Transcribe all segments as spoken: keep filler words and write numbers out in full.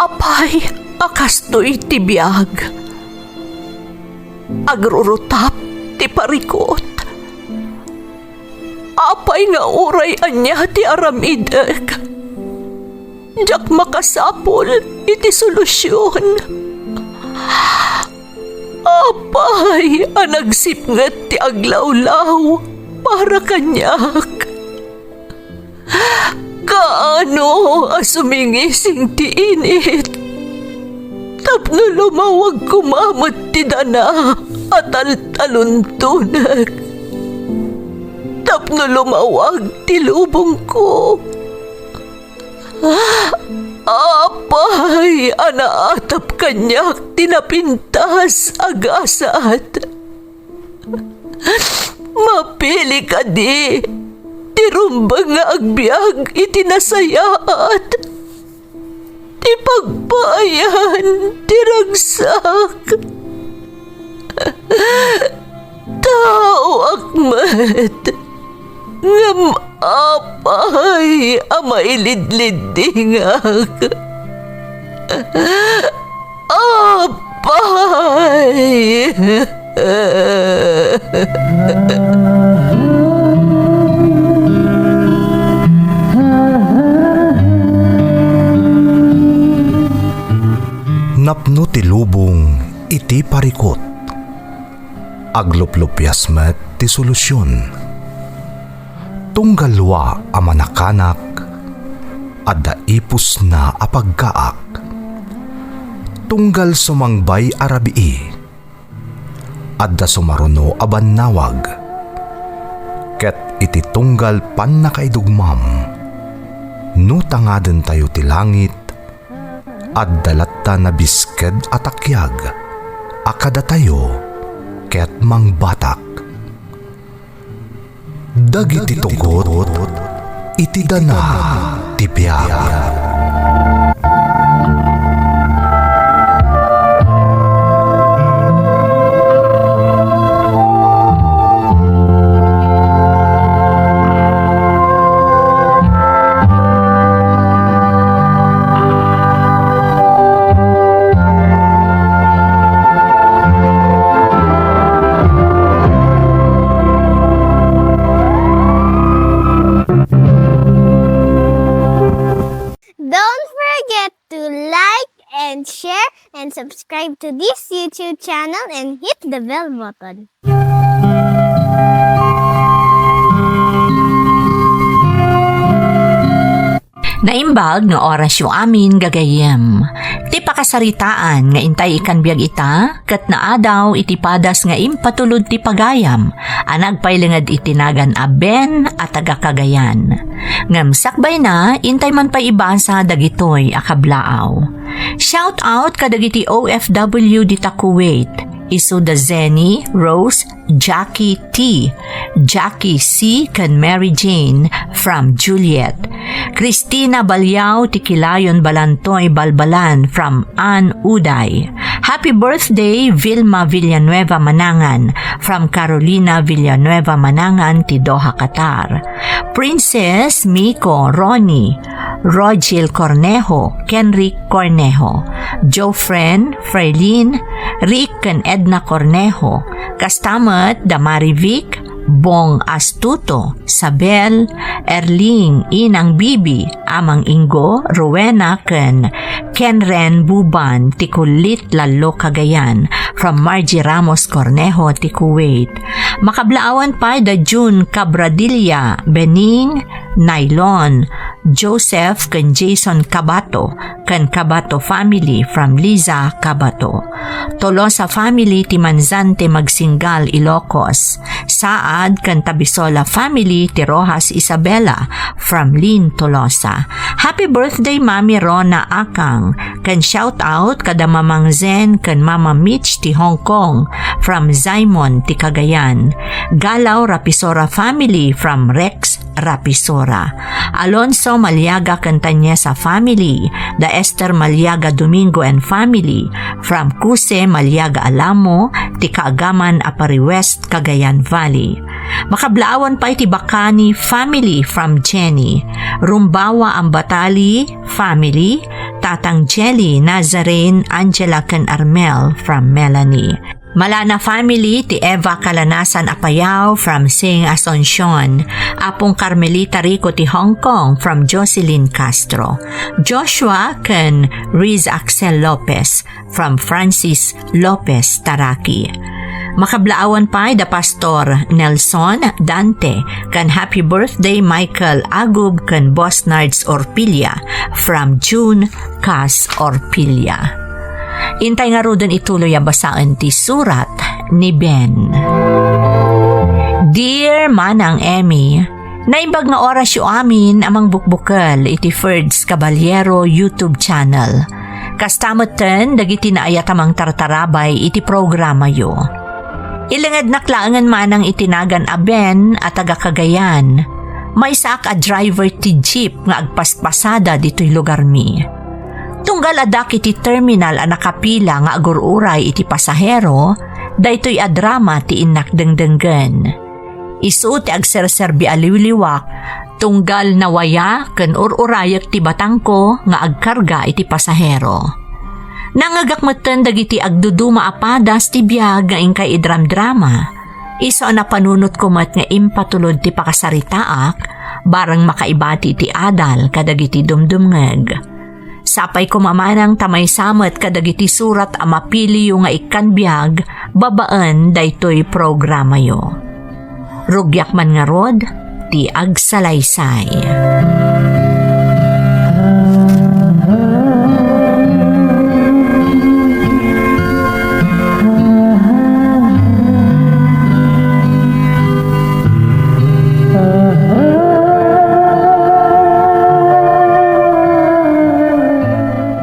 Apay a kastoy ti biag? Agrurutap ti parikut. Apay nga uray ania ti aramidek, diak makasapul iti solusion. Apay a nagsipnget ti aglawlaw para kaniak? Kaano a sumingising ti init tapno lumawag koma met ti dana a taltaluntonek, tapno lumawag ti lubongko? Apay a naatap kaniak ti napintas a gasat? Mapili kadi ti rumbeng nga agbiag iti nasayaat, ti pagpaayan ti ragsak? Taoak met, ngem apay a mailidliddingak? Apay! Napno ti lubong iti parikut. Agluplupias met ti solusion. Tunggal lua a manakanak, adda ipusna a pagkaak. Tunggal sumangbay a rabii, adda sumaruno a bannawag. Ket iti tunggal pannakaidugmam, no tangadentayo ti langit, adda latta nabisked a takiag a kadatayo ket mangbatak. Dagiti tugot iti dana ti biag. Don't forget to like and share and subscribe to this YouTube channel and hit the bell button. Naimbag nga orasyo amin, gagayyem. Ti pakasaritaan nga intay ikan biag ita, ket naadaw iti padas nga impatulod ti pagayam a nagpailenged iti nagan a Ben a taga Cagayan. Ngem sakbayna, intay man pay ibasa dagitoy a kablaaw. Shout out kadagiti O F W dita Kuwait, isu da Zenny, Rose, Jackie T, Jackie C, ken Mary Jane from Juliet. Christina Baliao ti Kilayon, Balantoy, Balbalan from Ann Uday. Happy birthday, Vilma Villanueva Manangan from Carolina Villanueva Manangan ti Doha, Qatar. Princess Miko, Ronnie, Rogel Cornejo, Kenrick Cornejo, Jofren, Freilin, Rick ken Edna Cornejo, kasta met da Marivic, Bong Astuto, Sabel, Erling, Inang Bibi, Amang Ingo, Rowena, ken Kenren Buban ti Kulit, Lallo, Cagayan, from Margie Ramos Cornejo ti Kuwait. Makablaawan pay da June Cabradilla, Bening, Nylon, Joseph ken Jason Cabato, ken Cabato family from Liza Cabato. Tolosa family ti Manzante Magsinggal, Ilocos. Saad ken Tabisola family ti Rojas Isabela from Lynn Tolosa. Happy birthday, Mami Rona Akang, ken shout out kada Mamang Zen ken Mama Mitch ti Hong Kong from Simon ti Cagayan. Galaw Rapisora family from Rex Rapisora. Alonso Maliaga ken Tanyesa family, da Esther Maliaga Domingo and family, from Cuse Maliaga Alamo, ti Kaagaman a Pari West, Cagayan Valley. Makablaawan pay ti Bacani family from Jenny, Rumbawa Ambatali family, Atang Jelly, Nazarene, Angela, ken Armel from Melanie. Malana family ti Eva Kalanasan Apayao from Sing Asuncion, Apong Carmelita Rico ti Hong Kong from Jocelyn Castro, Joshua ken Riz Axel Lopez from Francis Lopez Taraki. Makablaawan pay da Pastor Nelson Dante ken happy birthday Michael Agub ken Bosnards Orpilla from June Cas Orpilla. Intay ngaruden ituloy a basaen ti surat ni Ben. Dear Manang Emmy, naimbag nga orasyo amin a mangbukbukel iti Ferds Caballero YouTube channel. Kasta metten dagiti naayat a mangtartarabay iti programayo. Ilengednak laengen manang iti nagan a Ben a taga Cagayan. Maysaak a driver ti jeep nga agpaspasada ditoy lugarmi. Tunggal addak iti terminal a nakapila nga agur-uray iti pasahero, daytoy a drama ti innak dengdenggen. Isu ti agserserbi a liwliwak, tunggal nawaya ken ur-urayek ti batangko nga agkarga iti pasahero. Nangngegak metten dagiti agduduma a padas ti biag nga inkay idramdrama. Isu a napanunotko met nga impatulod ti pakasaritaak, bareng makaibati ti adal kadagiti dumdumngeg. Sapay koma manang ta maysa met kadagiti surat a mapiliyo nga ikkan biag babaen daytoy programayo. Rugiak man ngarud ti agsalaysay.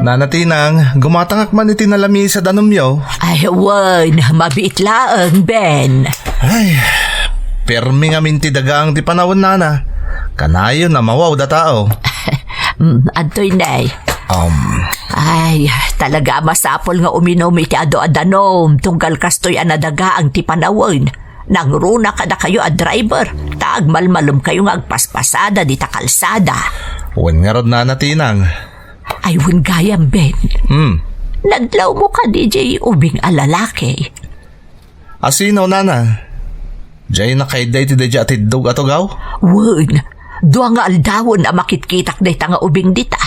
Nana Tinang, gumatangak man iti nalami sa danumyo. Ay, wen, mabiit laeng, Ben. Ay, permi ngamin ti dagaang ti panawen, nana. Kanayon a mawaw da tao. Mm, antoy, nay? Um. Ay, talaga masapul nga uminum iti adu a danum, tunggal kastoy a nadagaang ti panawen. Nangruna kadakayo a driver, ta agmalmalem kayo nga agpaspasada dita kalsada. Wen ngarud, Nana Tinang. Ay, wen gayam, Ben. Hmm. Nadlawmo kadi jay ubing a lalaki? A sino, nana? Jay nakaidda iti daydi a tiddog a tugaw? Wen, dua nga aldawen a makitkitak dayta nga ubing dita.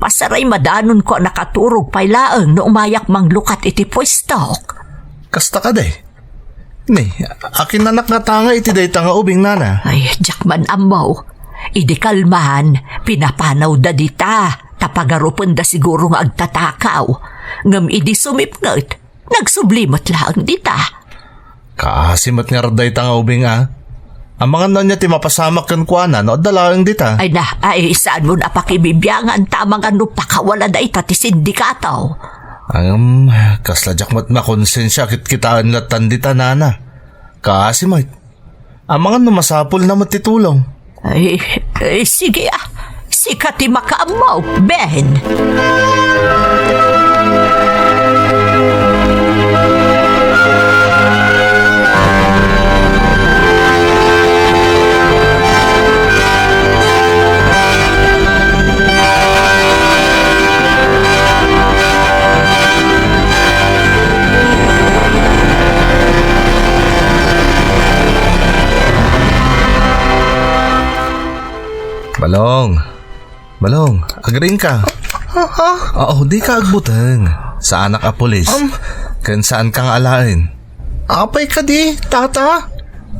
Pasaray madanonko a nakaturog pay laeng no umayak manglukat iti puestok. Kasta kadi? Ni, akin-anak nga tanga iti dayta nga ubing, nana? Ay, diak man ammo. Idi kalman, pinapanawda dita, ta pagarupenda siguro nga agtatakaw. Ngem idi sumipnget, nagsubli met laeng dita. Kaasi met ngarud dayta nga ubing, a. Amangan no ania ti mapasamak kenkuana no adda laeng dita. Ay na, ay, saanmon a pakibibiangan ta amangan no pakawala dayta ti sindikato. Ngem, kasla diak met makonsensia ket kitaen lattan dita, nana. Kaasi met. Amangan no masapulna met ti tulong. Ay, ay, sige, a. Sika ti makaammo, Ben. Balong. Balong, agriingka? Ha? Oo, dika agbuteng. Saanak a pulis. Um. Ken saanka nga alaen. Apay kadi, tata?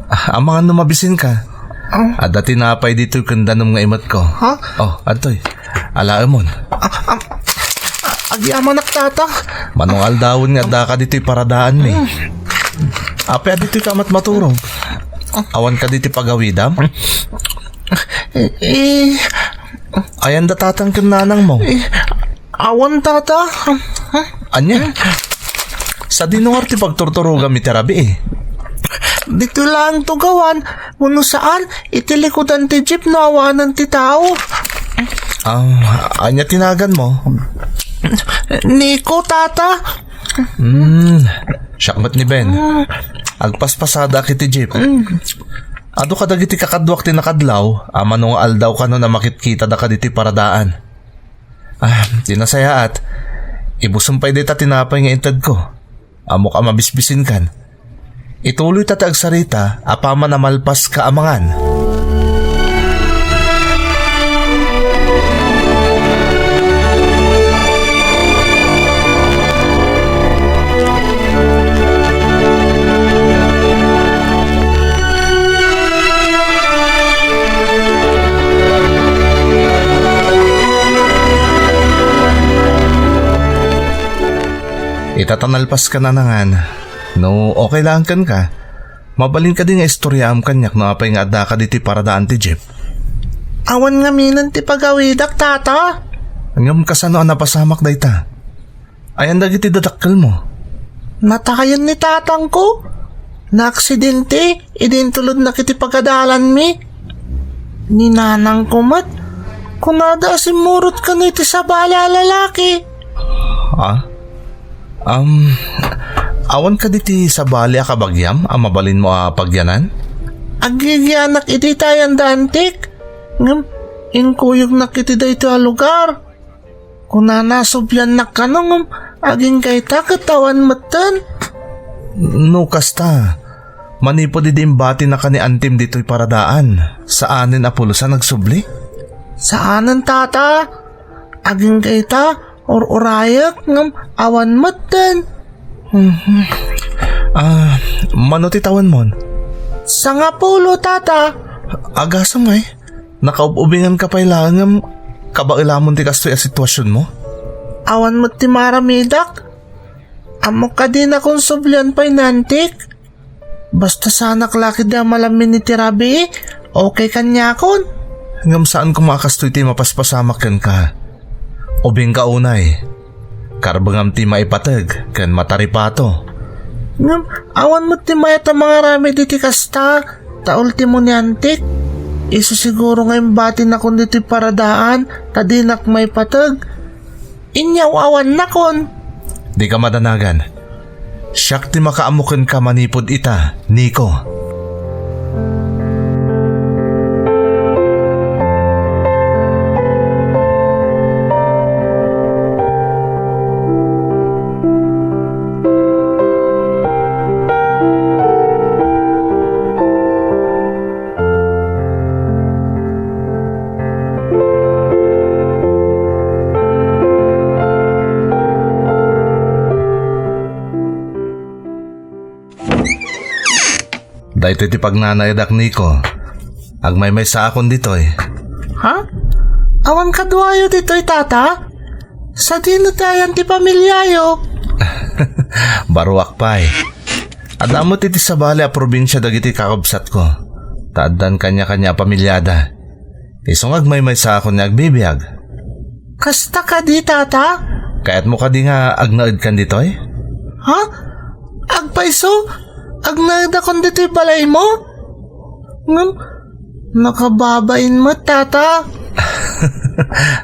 Ah, amangan no mabisinka. Um. Adda tinapay ditoy ken danum nga imetko. Ha? Oh, adtoy. Alaemon. Ah, um, agyamanak, tata. Mano nga aldawen nga addaka ditoy paradaanmi. Apay, adda ditoy ka met maturog. Awan kadi ti pagawidam? Eh, Ayan da tatang ken nanangmo. Eh, awan, tata. Ania? Sadino ngarud ti pagturturogam iti rabii? Ditoy laeng tugawan, wenno saan, iti likudan ti jeep no awanen ti tao. Ah, ania ti naganmo? Nico, tata. Hmm, siak met ni Ben. Agpaspasadak iti jeep. Adu kadagiti kakaduak ti nakadlaw, a mano nga aldaw kano a makitkitada kaditoy paradaan. Ah, ti nasayaat, ibusem pay dayta tinapay nga intedko. Ammok a mabisbisinkan. Ituloyta ti agsarita apaman a malpaska a mangan. Ita ta nalpaskan a nangan, no okay laeng kenka, mabalin kadi nga istoryaam kaniak no apay nga addaka ditoy paradaan ti jeep? Awan ngaminen ti pagawidak, Tata. Ngem kasano a napasamak dayta? Ayan dagiti dadakkelmo? Natayen ni tatangko. Naaksidente idi intulodnak iti pagadalanmi. Ni nanangko met, kunada a simmurot kano iti sabali a lalaki. Ha? Um, awan kadi ti sabali a kabagiam a mabalinmo a pagyanan? Agigianak idi tayanda antik, ngem inkuyognak iti daytoy a lugar. Kunana, subliannak kano ngem agingga ita ket awan metten. No kasta, manipud idi imbatinaka ni Antim ditoy paradaan, saanen a pulos a nagsubli? Saanen, Tata. Agingga ita, ur-urayek ngem awan metten. Mhm. Ah, mano ti tawenmon? Sangapulo, Tata. Agasem ngay. Nakaub-ubingan ka pay laeng ngem kabaelamon ti kastoy a situasionmo? Awan met ti maaramidak. Ammok a dinakon sublian pay ni antik. Basta saanak la ketdi a malammin iti rabii, okay kaniakon. Ngem saan koma a kastoy ti mapaspasamak kenka. Ubingka unay. Karbengam ti maipateg ken mataripato. Ngem awan met ti mayat a mangaramid iti kasta, ta ultimo ni antik. Isu siguro nga imbatinakon ditoy paradaan ta dinak maipateg. Inyaw-awannakon. Dika madanagan. Siak ti makaammo kenka manipud ita, Nico. Daytoy ti pagnanaedak, Nico. Agmaymaysaakon ditoy. Ha? Awan kaduayo ditoy, Tata? Sadino ti ayan ti pamiliayo? Baruak pay. Adda met iti sabali a probinsia dagiti kakabsatko. Ta addan kaniakania a pamiliada. Isu nga agmaymaysaakon nga agbibiag. Kasta kadi, Tata? Kayatmo kadi nga agnaedkan ditoy? Ha? Agpayso? Agnaedakon ditoy balaymo? Ngem, nakababain met, Tata.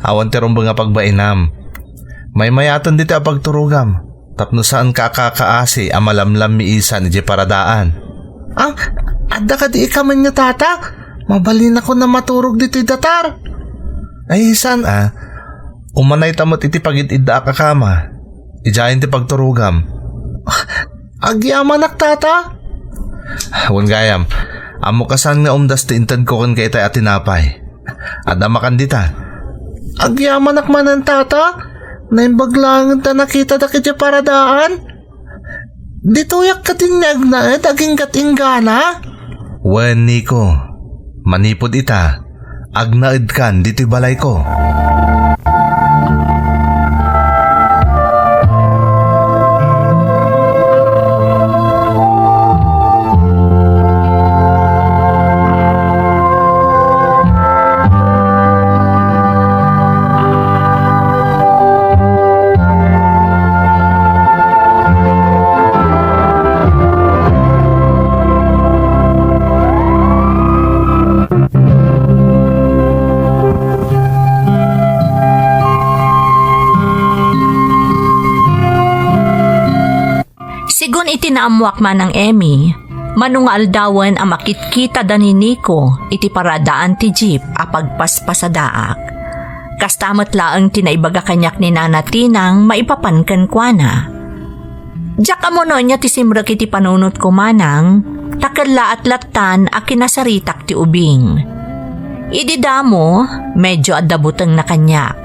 Awan ti rumbeng a pagbainam. Maymayaten ditoy a pagturogam. Tapno saanka a kakaasi a malamlammiisan idiay paradaan. Ah, adda kadi ikamanyo, Tata? Mabalinakon a maturog ditoy datar. Ay, saan a? Umanayta met iti pagid-iddaak a kama. Idiayen ti pagturogam. Ah, agyamanak, Tata. Wen gayam, ammok a saan nga umdas ti intedko kenka itay a tinapay. Adda makan dita. Agyamanak manen, Tata. Naimbag laengen ta nakitadak idiay paradaan. Ditoyak kadin nga agnaed aginggat inggana? Wen, Nico, manipud ita, agnaedkan ditoy balayko. Sigun iti naammoak manang Emmy, mano nga aldawen a makitkitada ni Nico iti paradaan ti jeep a pagpaspasadaak. Kasta met laeng ti naibaga kaniak ni Nana Tinang maipapan kenkuana. Diak ammo no ania ti simrek iti panunotko manang, ta kellaat lattan a kinasaritak ti ubing. Idi damo, medyo adda butengna kaniak.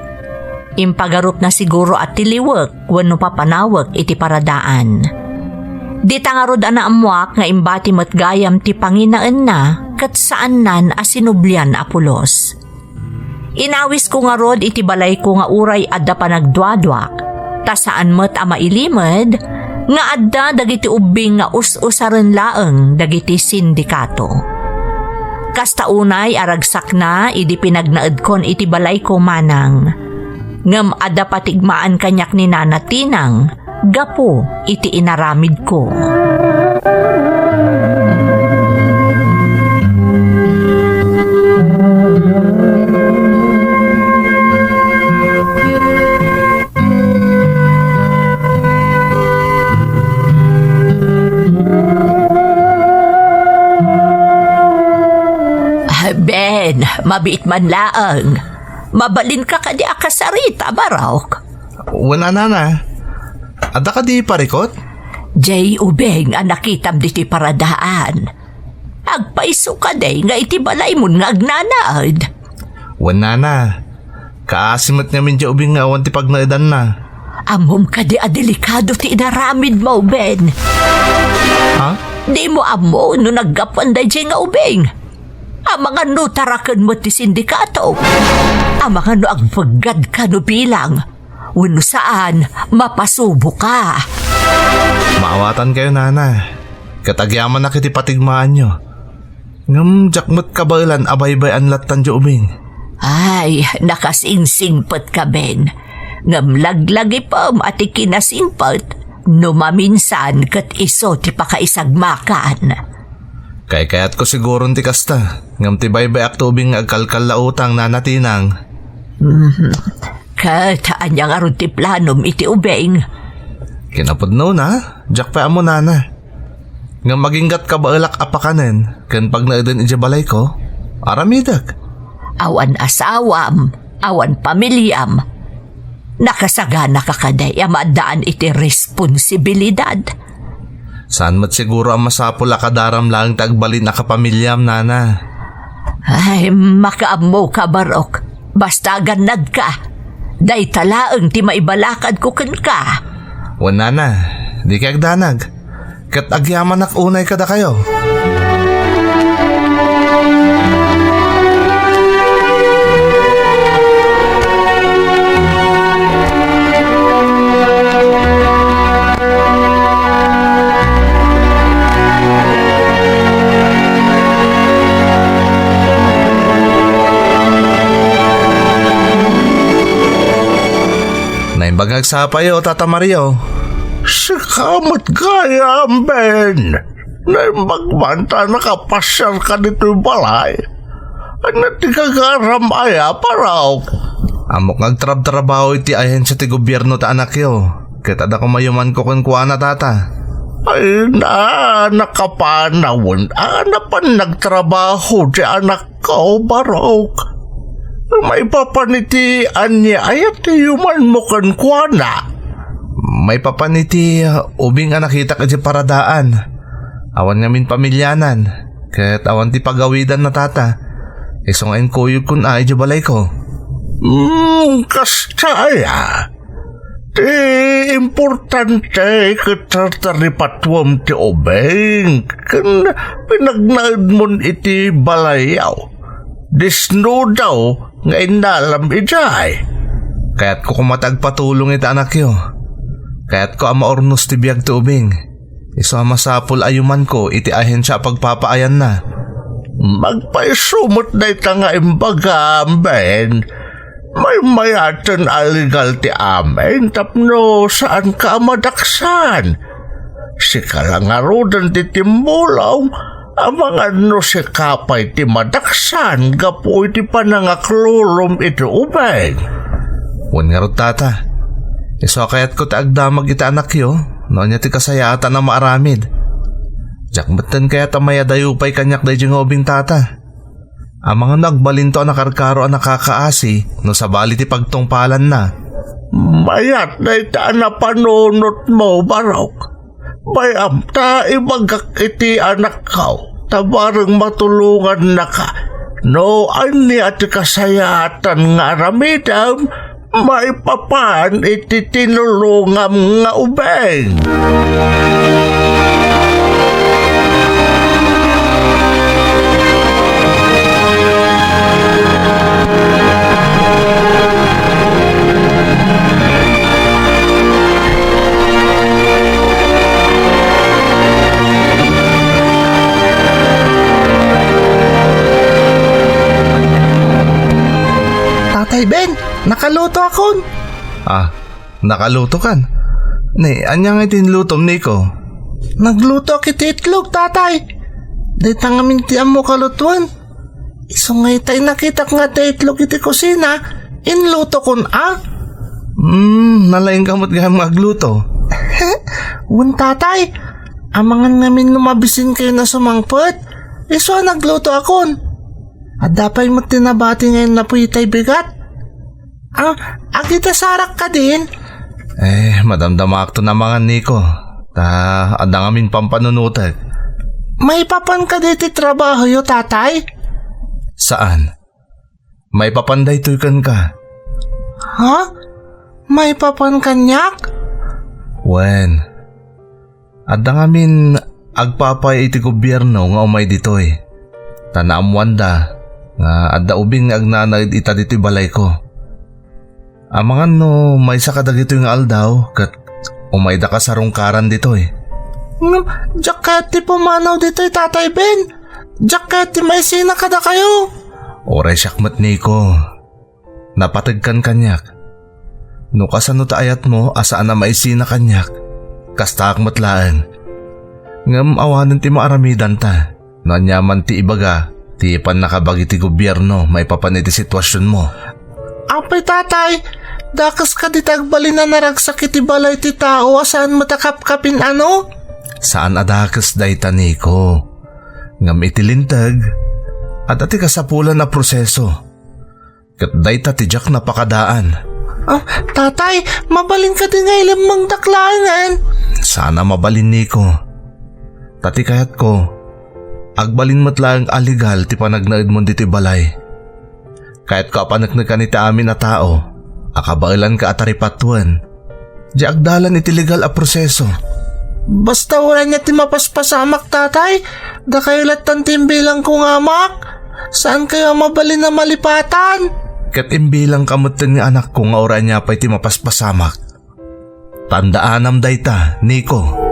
Impagarupna siguro a tiliwek wenno papanawek iti paradaan. Dita ngarud a naammoak nga imbati met gayam ti panginaenna ket saannan a sinublian a pulos. Inawisko ngarud iti balayko nga uray adda panagduaduak, ta saan met a mailimed nga adda dagiti ubbing nga us-usaren laeng dagiti sindikato. Kasta unay a ragsakna idi pinagnaedkon iti balayko manang. Ngem adda patigmaan kaniak ni Nana Tinang gapu iti inaramidko. Ben, mabiit man laeng. Mabalinka kadi a kasarita, Barok? Wen a, nana. Adda kadi parikut? Jay ubing a nakitam diti paradaan. Agpayso kadi nga iti balaymo nga agnanaed? Wen, nana. Kaasi met ngamin jay ubing nga awan ti pagnaedanna. Ammom kadi a delikado ti inaramidmo, Ben? Ha? Dimo ammo no naggapuan dayjay nga ubing? Amangan no taraken met ti sindikato? Amangan no agpeggadka no bilang? Wenno saan, mapasuboka. Maawatankayo, nana. Ket agyamanak iti patigmaanyo. Ngem diak met kabaelan a baybay-an lattan jay ubing. Ay, nakasingsingpetka, Ben. Ngem laglagipem a ti kinasingpet no maminsan ket isu ti pakaisagmakan. Kaykayatko siguron ti kasta, ngem ti baybayak ti ubing nga agkalkallautang, nana Tinang. Mhm. Ket ania ngarud ti planom iti ubing? Kinapudnona, diak pay ammo, nana. Ngem aginggat kabaelak a pakanen ken pagnaeden idiay balayko, aramidek. Awan asawam, awan pamiliam. Nakasaganaka kadi a maaddaan iti responsibilidad? Saan met siguro a masapul a kadaram laeng ti agbalin a kapamiliam, nana. Ay, makaammoka, Barok. Basta agannadka. Dayta laeng ti maibalakadko kenka. Wen, nana, dikay agdanag. Ket agyamanak unay kadakayo. Naimbag nga agsapayo, Tata Mario. Sika met gayam, Ben. Naimbag man ta nakapasiarka ditoy balay. Ania ti gagaram aya, Barok? Ammok nga agtrabtrabaho iti ahensia ti gobierno ti anakyo, ket adda koma ayumanko kenkuana, Tata. Ay na, nakapanawen a napan nagtrabaho ti anakko, Barok. Maipapan iti ania aya ti ayumanmo kenkuana? Maipapan iti ubing a nakitak idiay paradaan. Awan ngamin pamilianan, ket awan ti pagawidanna, Tata. Isu nga inkuyogkon a idiay balayko. Hmm, kasta aya. Ti importante ket tartaripatuem ti ubing ken pinagnaedmon iti balayyo. Disnudo nga innalam idiay. Kayatko koma ti agpatulong iti anakyo. Kayatko a maurnos ti biag ti ubing. Isu a masapul a ayumanko iti ahensia a pagpapaayanna. Magpaisu met dayta nga imbagam, Ben. Maymayaten a legal ti amin tapno saanka a madaksan. Sika la ngaruden ti timmulong, amangan no sika pay ti madaksan gapu iti panangaklulom iti ubing. Wen ngarud, Tata. Isu a kayatko ti agdamag iti anakyo, no ania ti kasayaatan a maaramid. Diak metten kayat a mayadayo pay kaniak daydiay nga ubing, Tata. Amangan no agbalinto a nakarkaro a nakakaasi no sabali ti pagtungpalanna. Mayat dayta a napanunotmo, Barok. Bay-am ta ibagak iti anakko, ta bareng matulongannaka. No ania ti kasayaatan nga aramidem, maipapan iti tinulongam nga ubing. Tatay Ben, nakaluto akon. Ah, nakaluto kan? Ni, ania nga iti inlutom, Nico? Nagluto ak iti itlog, tatay. Dayta ngamin ti ammo kalutoen. Isu nga ita inakitak nga adda itlog iti kusina, inluto kon a. Hmm, nalaing ka met gayam nga agluto. Wen, tatay. Amangan ngamin no mabisin kayo na sumangpet. Isu a nagluto akon. Adda pay met ti nabati nga innapuy itay bigat. Ah, agitasarak kadin? Eh, madamdamaakto namangan, Nico. Ta, adda ngamin pampanunotek. Maipapan kadi ti trabahoyo, tatay? Saan? Maipapan daytoy kenka. Ha? Maipapan kaniak? Wen, adda ngamin agpapay iti gobierno nga umay ditoy. Ta naammoanda nga adda ubing nga agnanaed ita ditoy balayko. Amangan no maysa kadagitoy nga aldaw ket umayda kasarungkaran ditoy. Ngem, diak kayat ti pumanaw ditoy, Tatay Ben. Diak kayat ti maisina kadakayo. Uray siak met, Nico. Napategkan kaniak. No kasano ta ayatmo a saan a maisina kaniak, kastaak met laeng. Ngem awanen ti maaramidanta. No aniaman ti ibaga ti pannakabagi ti gobierno maipapan iti situasionmo. Apay, tatay, dakes kadi ti agbalin a naragsak iti balay ti tao a saan met a kapkapin, ano? Saan a dakes dayta, Nico. Ngem iti linteg, adda ti kasapulan a proseso. Ket dayta ti diak napakadaan. Ah, tatay, mabalin kadi nga ilemmengdak laengen? Saan a mabalin, Nico. Ta ti kayatko, agbalin met laeng a legal ti panagnaedmon ditoy balay. Kayatko a paneknekan iti amin a tao a kabaelanka a taripatuen. Di agdalan iti legal a proseso. Basta uray ania ti mapaspasamak, tatay, dakayo lattan ti imbilangko nga amak. Saankayo a mabalin a malipatan. Ket imbilangka metten nga anakko nga uray ania pay ti mapaspasamak. Tandaanam dayta, Nico.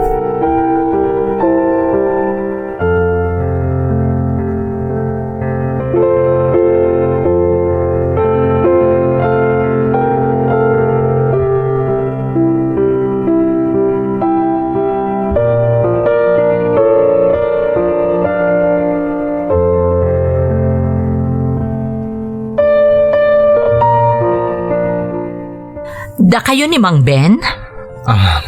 Dakayo ni Mang Ben? Ah,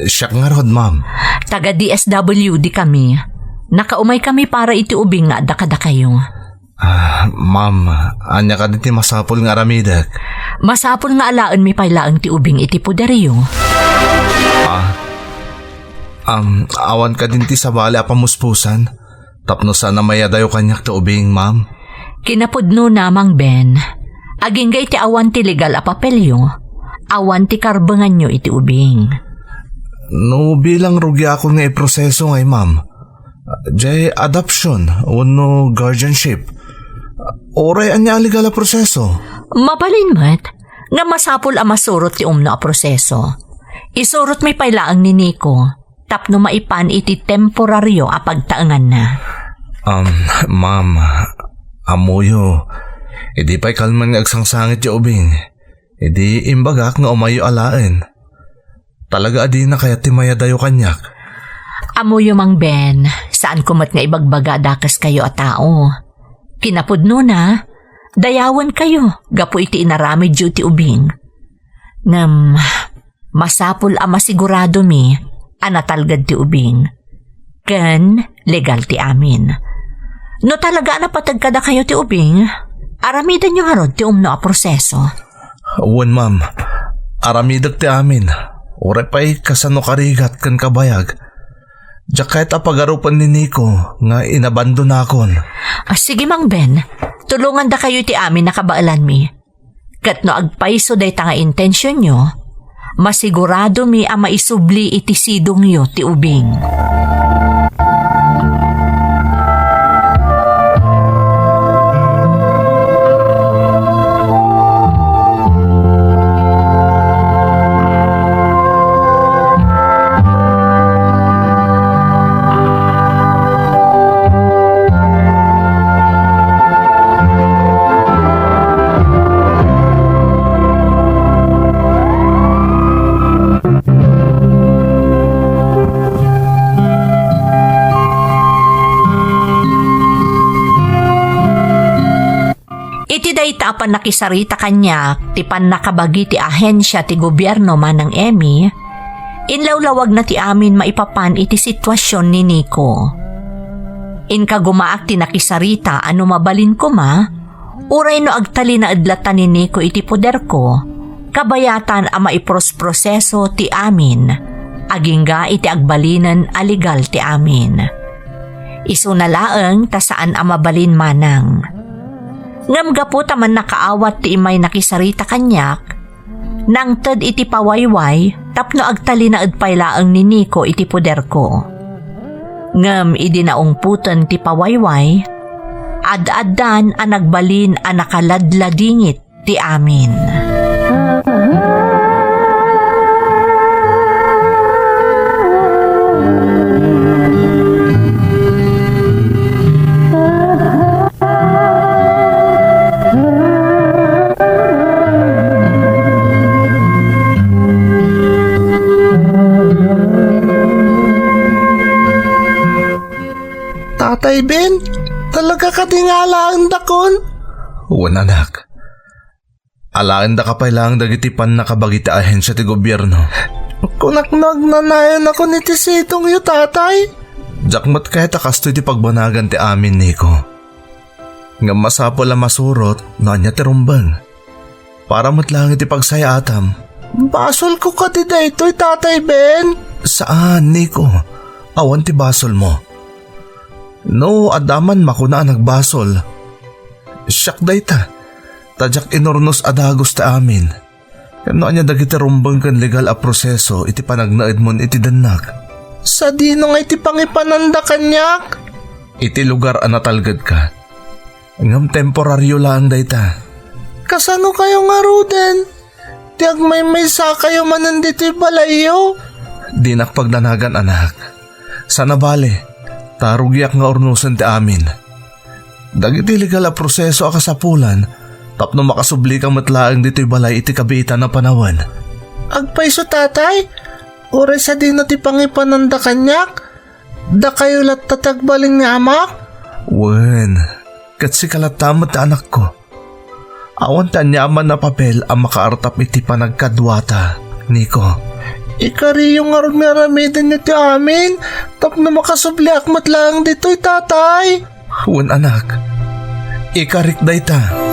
siak ngarud, ma'am. Taga D S W D kami. Nakaumay kami para iti ubing nga adda kadakayo. Ah, ma'am, ania kadi ti masapul nga aramidek? Masapul nga alaenmi pay laeng ti ubing iti poderyo. Ah, um, awan kadin ti sabali a pamuspusan? Tapno saan a mayadayo kaniak ti ubing, ma'am? Kinapudnona, Mang Ben, agingga iti awan ti legal a papelyo, awan ti karbenganyo iti ubing. No bilang rugiakon nga iproseso ngay, ma'am, jay adoption wenno guardianship, uray ania a legal a proseso? Mabalin met nga masapul a masurot ti umno a proseso. Isurotmi pay laeng ni Nico tapno maipan iti temporario a pagtaenganna. Um, ma'am, ammoyo, idi pay kalman nga agsangsangit ti ubing, idi imbagak nga umayyo alaen. Talaga a dina kayat ti mayadayo kaniak. Ammoyo, Mang Ben, saanko met nga ibagbaga a dakeskayo a tao. Kinapudnona, dayawenkayo gapu iti inaramidyo iti ubing. Ngem, masapul a masiguradomi a natalged ti ubing ken legal ti amin. No talaga a napateg kadakayo ti ubing, aramidenyo ngarud ti umno a proseso. Wen, ma'am. Aramidek ti amin. Uray pay kasano karigat ken kabayag. Diak kayat a pagarupen ni Nico nga inabandonakon. Ah, sige, Mang Ben. Tulongandakayo iti amin a kabaelanmi. Ket no agpayso dayta nga intensionyo, masiguradomi a maisubli iti sidongyo ti ubing. Iti dayta a pannakisarita kaniak ti pannakabagi ti ahensia ti gobierno, Manang Emmy, inlawlawagna ti amin maipapan iti situasion ni Nico. Inkagumaak ti nakisarita a no mabalin koma, uray no agtalinaed latta ni Nico iti poderko, kabayatan a maiprosproseso ti amin, agingga iti agbalinen a legal ti amin. Isuna laeng ta saan a mabalin, Manang. Ngem gapu ta mannakaawat ti immay nakisarita kaniak, nangted iti pawayway tapno agtalinaed pay laeng ni Nico iti poderko. Ngem idi naungpoten ti pawayway, ad-addan a nagbalin a nakaladladingit ti amin. Tatay Ben, talaga kadi nga alaendakon? Wen, anak. Alaendaka pay laeng dagiti pannakabagi ti ahensia ti gobierno. Kunak no agnanayonakon iti sidongyo, Tatay? Diak met kayat a kastoy ti pagbanagan ti amin, Nico. Ngem masapul a masurot no ania ti rumbeng. Para met laeng iti pagsayaatam. Basolko kadi daytoy, Tatay Ben? Saan, Nico. Awan ti basolmo. No, adda man makuna a nagbasol. Siak dayta. Ta diak inurnos a dagus ti amin. Ken no ania dagiti rumbeng ken legal a proseso iti panagnaedmon iti dennak? Sadino nga iti pangipananda kaniak? Iti lugar a natalgedka. Ngem temporario laeng dayta. Kasano kayo ngaruden? Ti agmaymaysakayo manen ditoy balayyo? Dinak pagdanagan, anak. Sana bale, ta rugiak nga urnosen ti amin. Dagiti legal a proseso a kasapulan tapno makasublika met laeng ditoy balay iti kabiitan a panawen. Agpayso, Tatay? Uray sadino ti pangipananda kaniak? Dakayo latta ti agbalin nga amak? Wen, ket sika latta met ti anakko. Awan ti aniaman a papel a makaartap iti panagkaduata, Nico. Ikariyo ngarud nga aramidenyo ti amin tapno makasubliak met laeng ditoy, Tatay. Wen, anak. Ikarik dayta.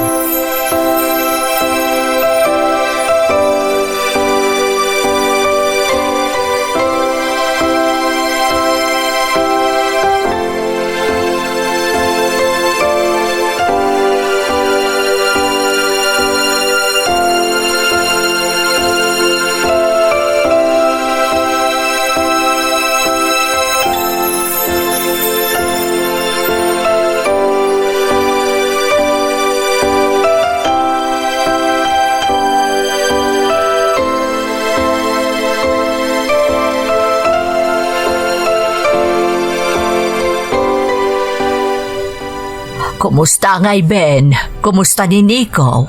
Kumusta ngay, Ben? Kumusta ni Nico?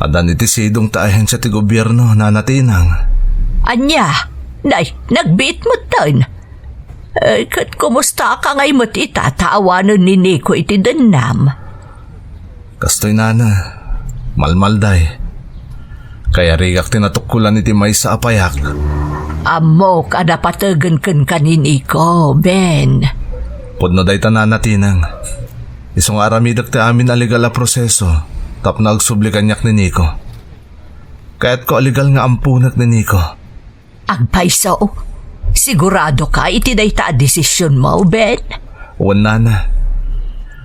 Addan iti sidong ta ahensia ti gobierno, Nana Tinang. Ania? Nay, nagbiit metten. Eh, ket kumusta ka ngay met ita ta awanen ni Nico iti dennam? Kastoy, Nana, malmalday. Kayarigak ti natukkolan iti maysa a payak. Ammok a napategen kenka ni Nico, Ben. Pudno dayta, Nana Tinang. Isu nga aramidek ti amin a legal a proseso tapno agsubli kaniak ni Nico. Kayatko a legal nga amponek ni Nico. Agpayso, sigurado ka iti dayta a desisionmo, Ben? Wen, Nana.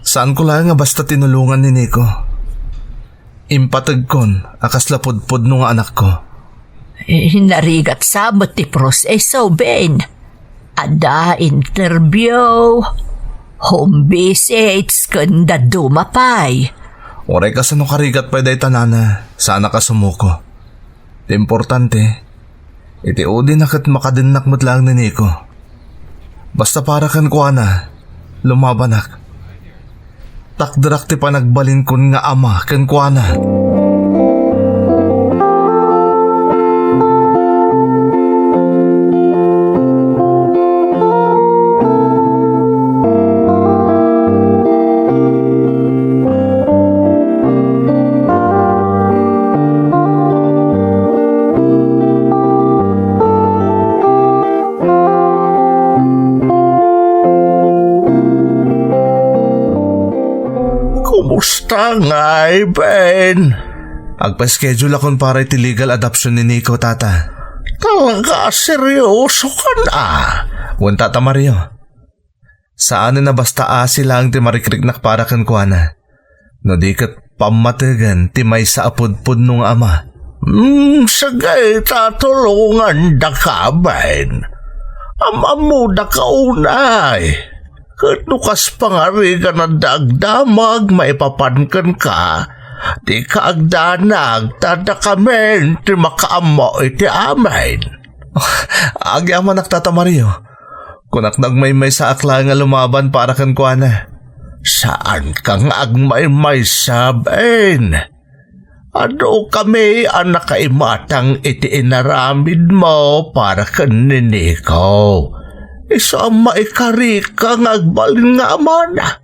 Saanko laeng a basta tinulongan ni Nico. Impategkon a kasla pudpudno nga anakko. Eh, narigat sa met ti proseso, Ben. Adda interview, home visits, ken dadduma pay. Uray kasano karigat pay dayta, Nana, saanak a sumuko. Ti importante, iti udina ket makadennak met laeng ni Nico. Basta para kenkuana, lumabanak. Takderak ti panagbalinkon nga ama kenkuana. Kumusta ngay, Ben? Agpa-schedule akon para iti legal adoption ni Nico, Tata. Talaga a seryoso ka na? Wen, Tata Mario. Saanen a basta asi laeng ti marikriknak para kenkuana. No di ket pammategen ti maysa a pudpudno nga ama. Hmm, sige, tatulongandaka, Ben. Am-ammodaka unay. Ket no kas pangarigan adda agdamag maipapan kenka, dika agdanag ta addakamin ti makaammo iti amin. Agyamanak, Tata Mario. Kunak no agmaymaysaak laeng a lumaban para kenkuana. Saanka nga agmaymaysa, Ben. Adu kami a nakaimatang iti inaramidmo para ken ni Nico. Isu a maikarika nga agbalin nga amana.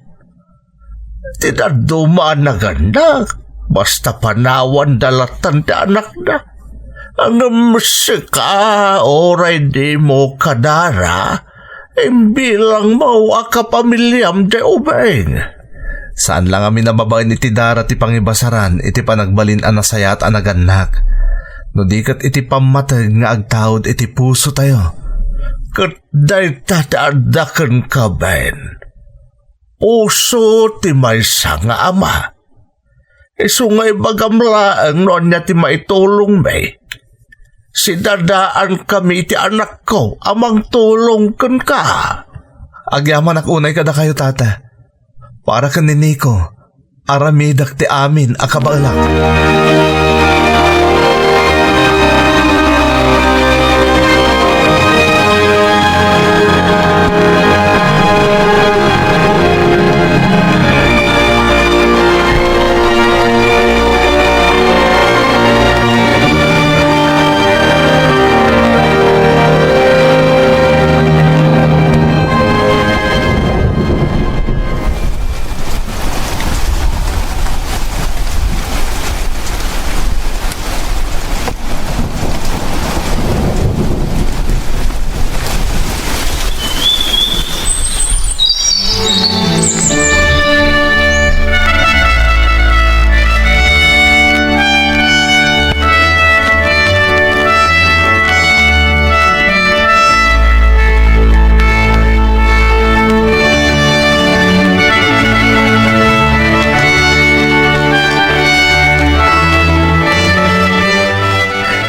Ti dadduma a nagannak, basta panawanda lattan ti anakda. Ngem sika, uray dimo kadara, imbilangmo a kapamiliam ti ubing. Saan la ngamin a babaen iti dara ti pangibasaran iti panagbalin a nasayaat a nagannak, no di ket iti pammateg nga agtaud iti pusotayo. Ket dayta ti adda kenka, Ben. Puso ti maysa nga ama. Isu nga ibagam laeng no ania ti maitulongmi. Sidadaankami iti anakko a mangtulong kenka. Agyamanak unay kadakayo, Tata. Para ken ni Nico, aramidek ti amin a kabaelak.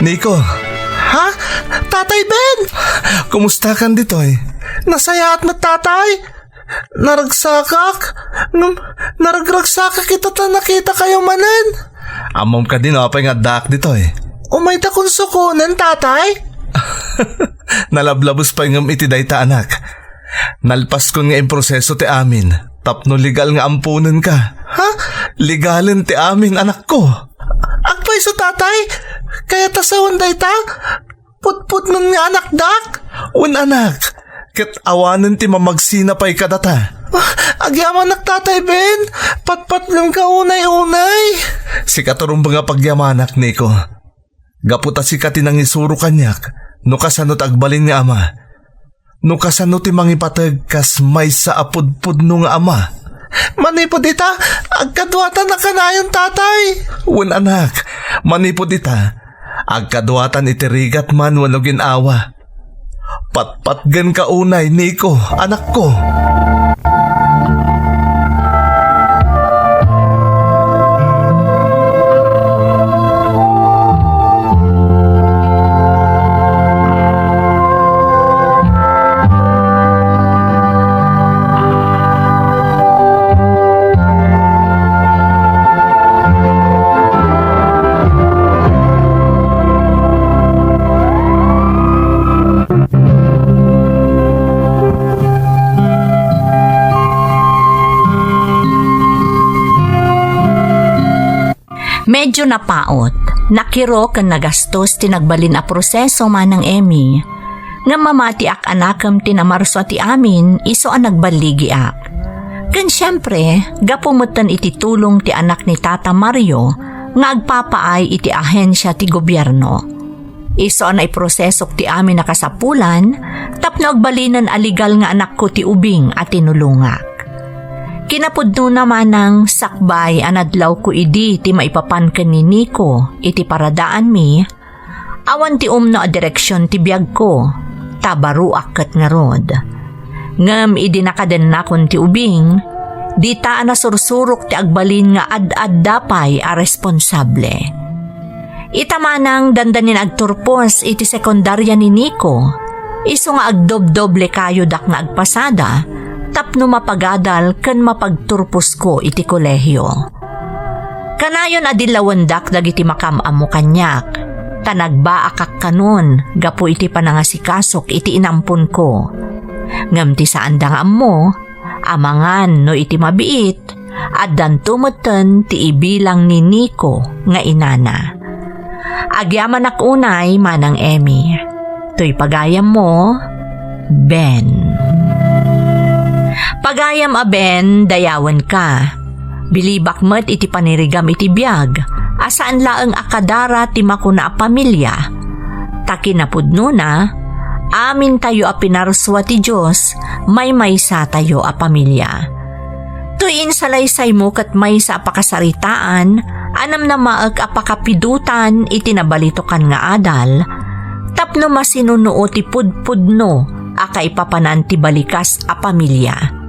Nico. Ha? Tatay Ben! Kumusta kan ditoy? Nasayaat met, Tatay. Naragsakak. Ngem, naragragsakak ita ta nakitakayo manen. Ammom kadi no apay nga addaak ditoy? Umayta kun sukonen, Tatay. Nalablabos pay ngem iti dayta, anak. Nalpaskon nga improseso ti amin tapno legal nga amponenka. Ha? Legalen ti amin, anakko. Agpayso, Tatay? Kayatsa wen dayta? Pudpudnon nga anakdak? Wen, anak. Ket awanen ti mamagsina pay kadata. Ah, agyamanak, Tatay Ben. Patpatnenka unay-unay. Sika ti rumbeng a pagyamanak, Nico. Gapu ta sika ti nangisuro kaniak no kasano ti agbalin nga ama. No kasano ti mangipateg kas maysa a pudpudno nga ama. Manipud ita, agkaduatan a kanayon, tatay. Wen, anak, manipud ita, agkaduatan iti rigat man wenno gin-awa. Patpatgenka unay, Nico, anakko. Medyo napaut, nakiro ken nagastos ti nagbalin a proseso, Manang Emmy. Ngem mamatiak a nakem ti namarsua ti amin isu a nagballigiak. Ken siempre, gapu metten iti tulong ti anak ni Tata Mario nga agpapaay iti ahensia ti gobierno. Isu a naiprosesok ti amin a kasapulan tapno agbalinen a legal nga anakko ti ubing a tinulongak. Kinapudnona, Manang, sakbay a nadlawko idi ti maipapan ken ni Nico iti paradaanmi, awan ti umno a direksion ti biagko, ta baruak ket ngarud. Ngem idi nakadennakon ti ubing, dita a nasursurok ti agbalin nga ad-adda pay a responsable. Ita, Manang, dandanin agturpos iti sekundaria ni Nico, isu nga agdobdoble kayodak nga agpasada tapno mapagadal ken mapagturposko iti kolehio. Kanayon a dillawendak dagiti makaam-ammo kaniak, ta nagbaakak kanon gapu iti panangasikasok iti inamponko. Ngem ti saanda nga ammo, amangan no iti mabiit, addanto metten ti ibilang ni Nico nga inana. Agyamanak unay, Manang Emmy. Toy pagayammo, Ben. Pagayam a Ben, dayawenka. Bilibak met iti panirigam iti biag, a saan laeng a kadara ti makuna a pamilia. Ta kinapudnona, amintayo a pinarsua ti Dios, maymaysatayo a pamilia. Toy insalaysaymo ket maysa a pakasaritaan a namnamaek a pakapidutan iti nabalitokan nga adal, tapno masinunuo ti pudpudno a kaipapanan ti balikas a pamilia.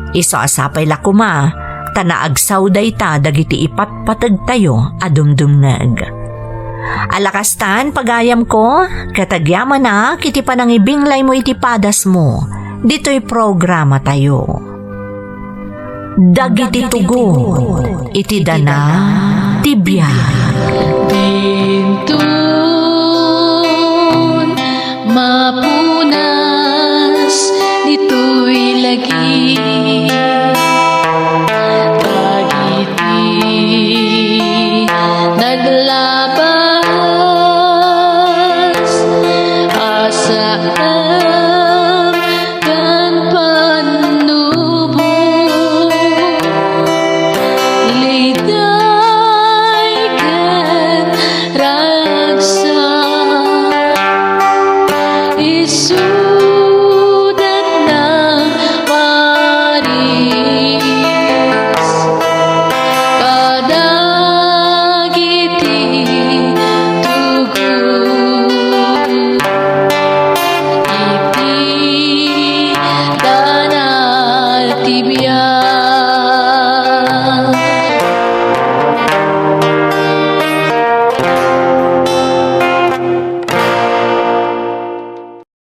Isu a sapay la koma, ta naagsaw dayta dagiti ipatpategtayo a dumdumngeg. Alakastan, pagayamko, ket agyamanak iti panangibinglaymo iti padasmo ditoy programatayo. Dagiti tugot iti dana ti biag. Dinton mapunas ditoy lagi. Dagiti nagla-